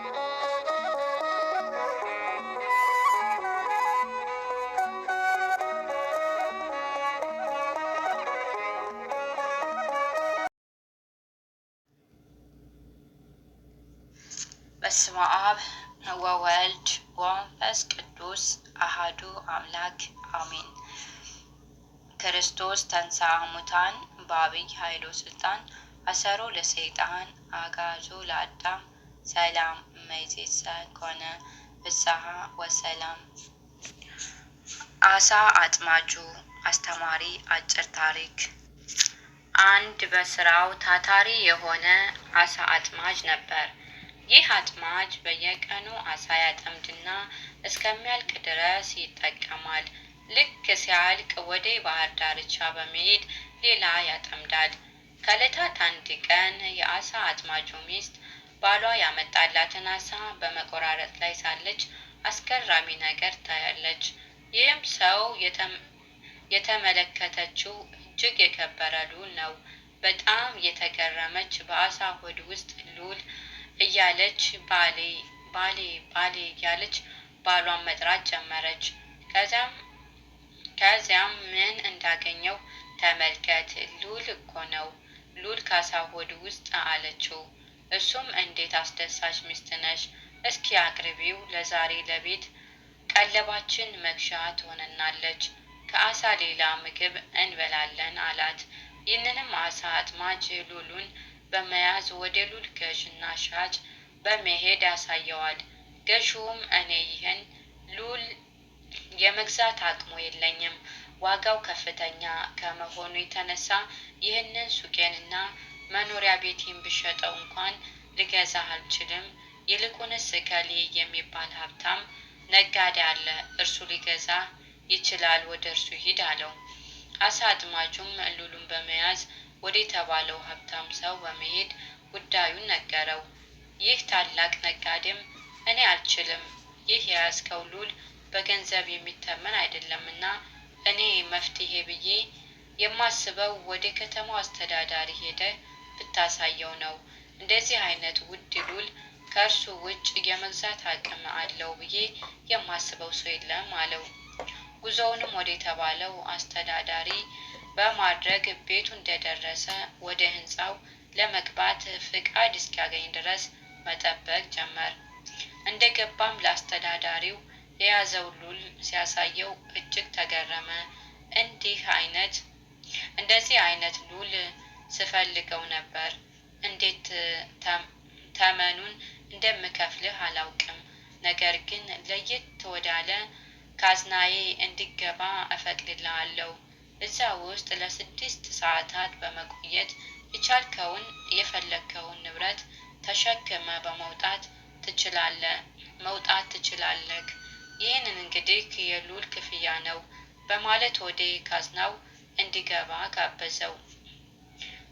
በስመ አብ ወወልድ ወመንፈስ ቅዱስ አሃዱ አምላክ አሜን። ክርስቶስ ተንሥአ እሙታን በዐቢይ ኃይል ወሥልጣን አሰሮ ለሰይጣን አግዓዞ ለአዳም ሰላም እመይእዜሰ ኮነ ፍስሐ ወሰላም። አሳ አጥማጁ አስተማሪ አጭር ታሪክ። አንድ በስራው ታታሪ የሆነ አሳ አጥማጅ ነበር። ይህ አጥማጅ በየቀኑ አሳ ያጠምድና እስከሚያልቅ ድረስ ይጠቀማል። ልክ ሲያልቅ ወደ ባህር ዳርቻ በመሄድ ሌላ ያጠምዳል። ከእለታት አንድ ቀን የአሳ አጥማጁ ሚስት ባሏ ያመጣላትን አሳ በመቆራረጥ ላይ ሳለች አስገራሚ ነገር ታያለች። ይህም ሰው የተመለከተችው እጅግ የከበረ ሉል ነው። በጣም የተገረመች በአሳ ሆድ ውስጥ ሉል እያለች ባሌ ባሌ ባሌ እያለች ባሏን መጥራት ጀመረች። ከዚያም ምን እንዳገኘው ተመልከት፣ ሉል እኮ ነው፣ ሉል ካሳ ሆድ ውስጥ አለችው። እሱም እንዴት አስደሳች ሚስት ነሽ፣ እስኪ አቅርቢው፣ ለዛሬ ለቤት ቀለባችን መግዣ ትሆነናለች፣ ከአሳ ሌላ ምግብ እንበላለን አላት። ይህንንም አሳ አጥማጅ ሉሉን በመያዝ ወደ ሉል ገዥና ሻጭ በመሄድ ያሳየዋል። ገዢውም እኔ ይህን ሉል የመግዛት አቅሙ የለኝም፣ ዋጋው ከፍተኛ ከመሆኑ የተነሳ ይህንን ሱቄንና መኖሪያ ቤቴን ብሸጠው እንኳን ልገዛ አልችልም። ይልቁንስ እከሌ የሚባል ሀብታም ነጋዴ አለ፣ እርሱ ሊገዛ ይችላል፣ ወደ እርሱ ሂድ አለው። አሳ አጥማጁም ሉሉን በመያዝ ወደ የተባለው ሀብታም ሰው በመሄድ ጉዳዩን ነገረው። ይህ ታላቅ ነጋዴም እኔ አልችልም፣ ይህ የያዝከው ሉል በገንዘብ የሚተመን አይደለምና እኔ መፍትሄ ብዬ የማስበው ወደ ከተማው አስተዳዳሪ ሄደ ብታሳየው ነው። እንደዚህ አይነት ውድ ሉል ከእርሱ ውጭ የመግዛት አቅም አለው ብዬ የማስበው ሰው የለም አለው። ጉዞውንም ወደ የተባለው አስተዳዳሪ በማድረግ ቤቱ እንደደረሰ ወደ ሕንፃው ለመግባት ፍቃድ እስኪያገኝ ድረስ መጠበቅ ጀመር። እንደገባም ለአስተዳዳሪው የያዘው ሉል ሲያሳየው እጅግ ተገረመ። እንዲህ አይነት እንደዚህ አይነት ሉል ስፈልገው ነበር። እንዴት ተመኑን እንደምከፍልህ አላውቅም። ነገር ግን ለየት ወዳለ ካዝናዬ እንዲገባ እፈቅድልሃለሁ። እዛ ውስጥ ለ6 ሰዓታት በመቆየት የቻልከውን የፈለግከውን ንብረት ተሸክመ በመውጣት ትችላለህ መውጣት ትችላለህ። ይህንን እንግዲህ የሉል ክፍያ ነው በማለት ወደ ካዝናው እንዲገባ ጋበዘው።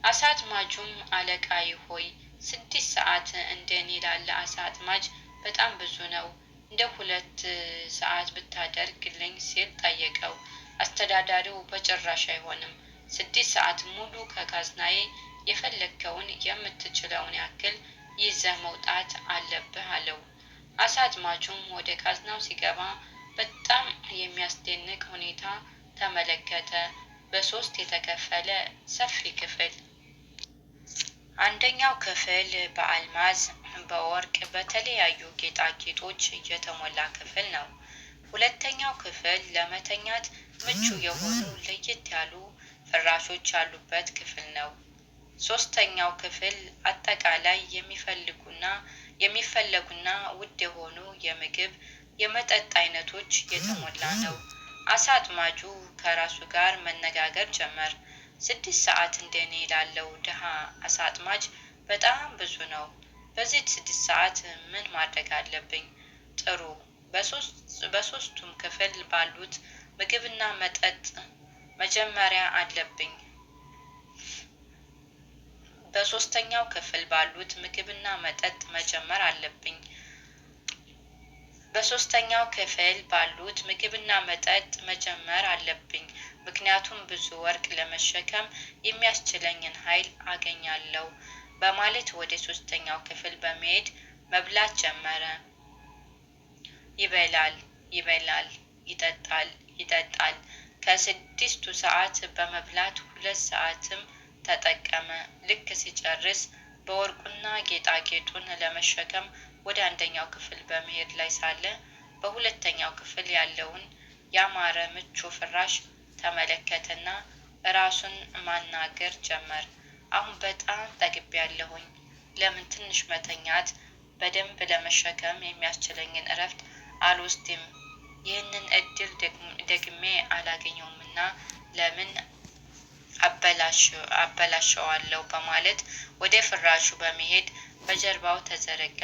አሳ አጥማጁም አለቃዬ ሆይ፣ 6 ሰዓት እንደኔ ላለ አሳ አጥማጅ በጣም ብዙ ነው። እንደ 2 ሰዓት ብታደርግልኝ ሲል ጠየቀው። አስተዳዳሪው በጭራሽ አይሆንም፣ 6 ሰዓት ሙሉ ከካዝናዬ የፈለግከውን የምትችለውን ያክል ይዘህ መውጣት አለብህ አለው። አሳ አጥማጁም ወደ ካዝናው ሲገባ በጣም የሚያስደንቅ ሁኔታ ተመለከተ። በሶስት የተከፈለ ሰፊ ክፍል። አንደኛው ክፍል በአልማዝ፣ በወርቅ፣ በተለያዩ ጌጣጌጦች የተሞላ ክፍል ነው። ሁለተኛው ክፍል ለመተኛት ምቹ የሆኑ ለየት ያሉ ፍራሾች ያሉበት ክፍል ነው። ሶስተኛው ክፍል አጠቃላይ የሚፈልጉና የሚፈለጉና ውድ የሆኑ የምግብ የመጠጥ አይነቶች የተሞላ ነው። አሳ አጥማጁ ከራሱ ጋር መነጋገር ጀመር። 6 ሰዓት እንደኔ ላለው ድሃ አሳ አጥማጅ በጣም ብዙ ነው። በዚህ 6 ሰዓት ምን ማድረግ አለብኝ? ጥሩ፣ በሶስቱም ክፍል ባሉት ምግብና መጠጥ መጀመሪያ አለብኝ። በሶስተኛው ክፍል ባሉት ምግብና መጠጥ መጀመር አለብኝ። በሶስተኛው ክፍል ባሉት ምግብና መጠጥ መጀመር አለብኝ። ምክንያቱም ብዙ ወርቅ ለመሸከም የሚያስችለኝን ኃይል አገኛለሁ በማለት ወደ ሶስተኛው ክፍል በመሄድ መብላት ጀመረ። ይበላል፣ ይበላል፣ ይጠጣል፣ ይጠጣል። ከ6ቱ ሰዓት በመብላት 2 ሰዓትም ተጠቀመ። ልክ ሲጨርስ በወርቁና ጌጣጌጡን ለመሸከም ወደ አንደኛው ክፍል በመሄድ ላይ ሳለ በሁለተኛው ክፍል ያለውን ያማረ ምቹ ፍራሽ ተመለከተና ራሱን ማናገር ጀመር። አሁን በጣም ጠግቤያለሁኝ። ለምን ትንሽ መተኛት በደንብ ለመሸከም የሚያስችለኝን እረፍት አልወስድም? ይህንን እድል ደግሜ አላገኘውምና ለምን አበላሸዋለሁ? በማለት ወደ ፍራሹ በመሄድ በጀርባው ተዘረጋ።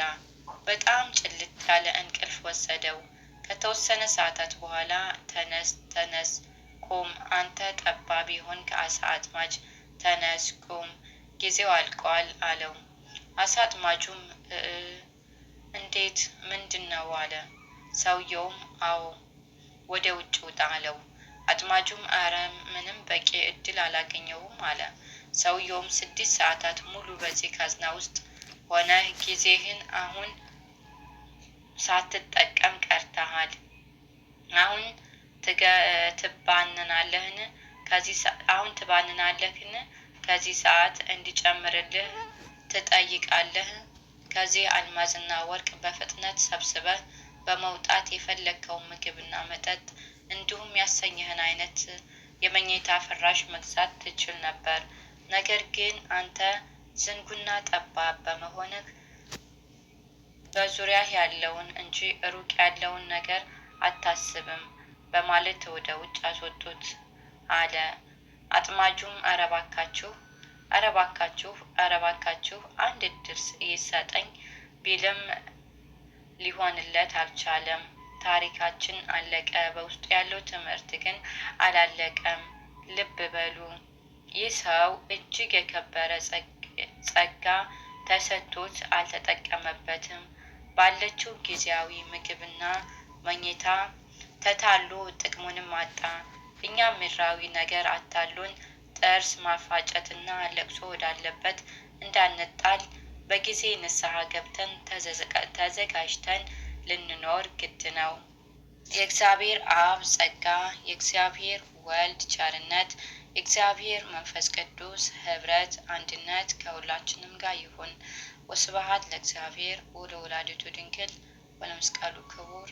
በጣም ጭልጥ ያለ እንቅልፍ ወሰደው። ከተወሰነ ሰዓታት በኋላ ተነስ፣ ተነስ፣ ቁም፣ አንተ ጠባብ የሆንክ አሳ አጥማጅ፣ ተነስ፣ ቁም፣ ጊዜው አልቋል አለው። አሳ አጥማጁም እንዴት? ምንድን ነው አለ። ሰውየውም አዎ፣ ወደ ውጭ ውጣ አለው። አጥማጁም አረ ምንም በቂ እድል አላገኘሁም አለ። ሰውየውም 6 ሰዓታት ሙሉ በዚህ ካዝና ውስጥ ሆነህ ጊዜህን አሁን ሳትጠቀም ቀርተሃል። አሁን ትባንናለህን? አሁን ትባንናለህን? ከዚህ ሰዓት እንዲጨምርልህ ትጠይቃለህ? ከዚህ አልማዝና ወርቅ በፍጥነት ሰብስበህ በመውጣት የፈለግከውን ምግብና መጠጥ እንዲሁም ያሰኘህን አይነት የመኝታ ፍራሽ መግዛት ትችል ነበር። ነገር ግን አንተ ዝንጉና ጠባብ በመሆንህ በዙሪያህ ያለውን እንጂ ሩቅ ያለውን ነገር አታስብም በማለት ወደ ውጭ አስወጡት አለ። አጥማጁም ኧረ እባካችሁ፣ ኧረ እባካችሁ፣ ኧረ እባካችሁ አንድ እድል ይሰጠኝ ቢልም ሊሆንለት አልቻለም። ታሪካችን አለቀ። በውስጡ ያለው ትምህርት ግን አላለቀም። ልብ በሉ፣ ይህ ሰው እጅግ የከበረ ጸጋ ተሰጥቶት አልተጠቀመበትም። ባለችው ጊዜያዊ ምግብና መኝታ ተታሎ ጥቅሙንም አጣ። እኛም ምድራዊ ነገር አታሎን ጥርስ ማፋጨትና ለቅሶ ወዳለበት እንዳንጣል በጊዜ ንስሐ ገብተን ተዘጋጅተን ልንኖር ግድ ነው። የእግዚአብሔር አብ ጸጋ፣ የእግዚአብሔር ወልድ ቸርነት፣ የእግዚአብሔር መንፈስ ቅዱስ ህብረት አንድነት ከሁላችንም ጋር ይሁን። ወስብሐት ለእግዚአብሔር ወለወላዲቱ ድንግል ወለመስቀሉ ክቡር።